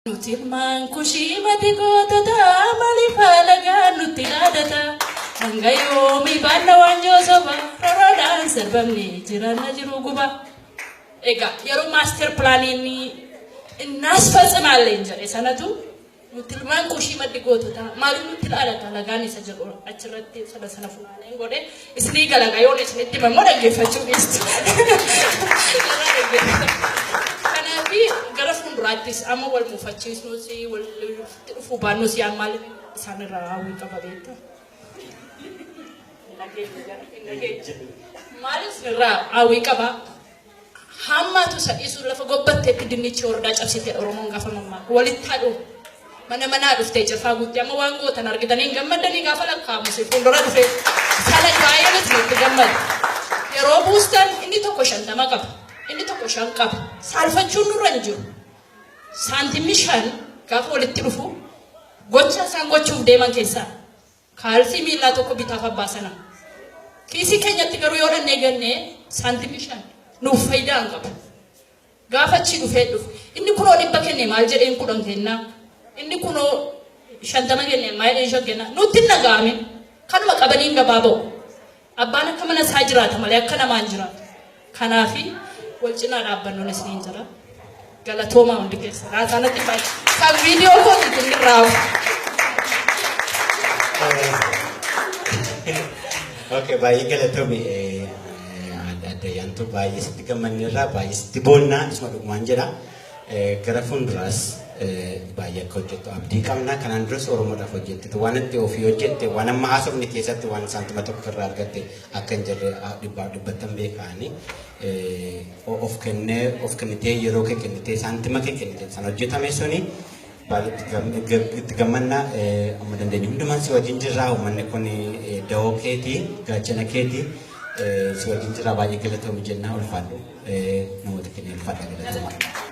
Nuti ilmaan Kushii maddi gootota, maaliif alagaan nutti dhaadata? Hanga yoomii baanna waanjoo soba, roroodhaan sarbamne jiraanna jiru guba? Egaa yeroo master planiin innaasfatsimaalleen jedhe sanatu, nuti ilmaan Kushii maddi goototaa, maaliif nutti dhaadata alagaan isa jedhu achirratti sana sana funaaneen godhe. Isinii galaga yoon isinitti hime immoo dhaggeeffachuu dhiistu. Kanaaf gara fuulduraattis amma wal mufachiisnus, wal dhufuu baannus, yaa maal isaan irraa hawwii qaba beektaa? Maaliif irraa hawwii qaba? Hammaatu isa dhiisuu, lafa gobbatteetti dinnichi hordaa cabsite Oromoon gaafa mammaaku walitti haadhu. Mana manaa dhuftee cifaa guutti amma waan gootan argitanii hin gammaddanii, gaafa lakkaa'amu si fuuldura dhufe sana baay'ee nuti itti gammadu. Yeroo buustan inni tokko 50 qaba. Inni tokko 5 qaba. Saalfachuun nurra hin jiru. Saantimni 5 gaafa walitti dhufu, gocha isaan gochuuf deeman keessaa kaalsii miillaa tokko bitaaf abbaa sana. Kiisii keenyatti garuu yoo dhannee gannee, saantimni 5 nuuf faayidaa hin qabu. Gaafa achi dhufee dhufu, inni kunoo 100 kenne, maal jedheen 10 kennaa. Inni kunoo 50 kenne, maal jedheen 5 kennaa. Nutti hin dhaga'amin. Kanuma qabaniin gabaa ba'u. Abbaan akka mana isaa jiraata malee akka namaan jiraatu. Kanaafi wal cinaa dhaabbannoon isiniin jira. Galatoomaa hundi keessa. Haasaa natti baay'ee. Kan viidiyoo kootiitiin inni raafu. Okay, baay'ee galatoomi, adda Ayyaantu, baay'ee sitti gammanneerraa, baay'ee sitti boonnaa, isuma dhugumaan jedha. Gara fuulduraas baay'ee akka hojjettu abdii qabna. Kanaan duras Oromoodhaaf hojjettetu waan itti ofii hojjette, waan amma haasofne keessatti waan saantima tokko irraa argatte akka hin jirre dhibbaaf dhibbattan beekaani. Of kennee, of kennitee, yeroo kee kennitee, saantima kee kennitee san hojjetame suni baay'ee itti gammanna. Amma dandeenyu hundumaan si wajjin jirra. Uummanni kun dawoo keeti, gaachana keeti, si wajjin jirra. Baay'ee galatoomi jennaa, ulfaadhu. Namoota keenya ulfaadha, galatooma.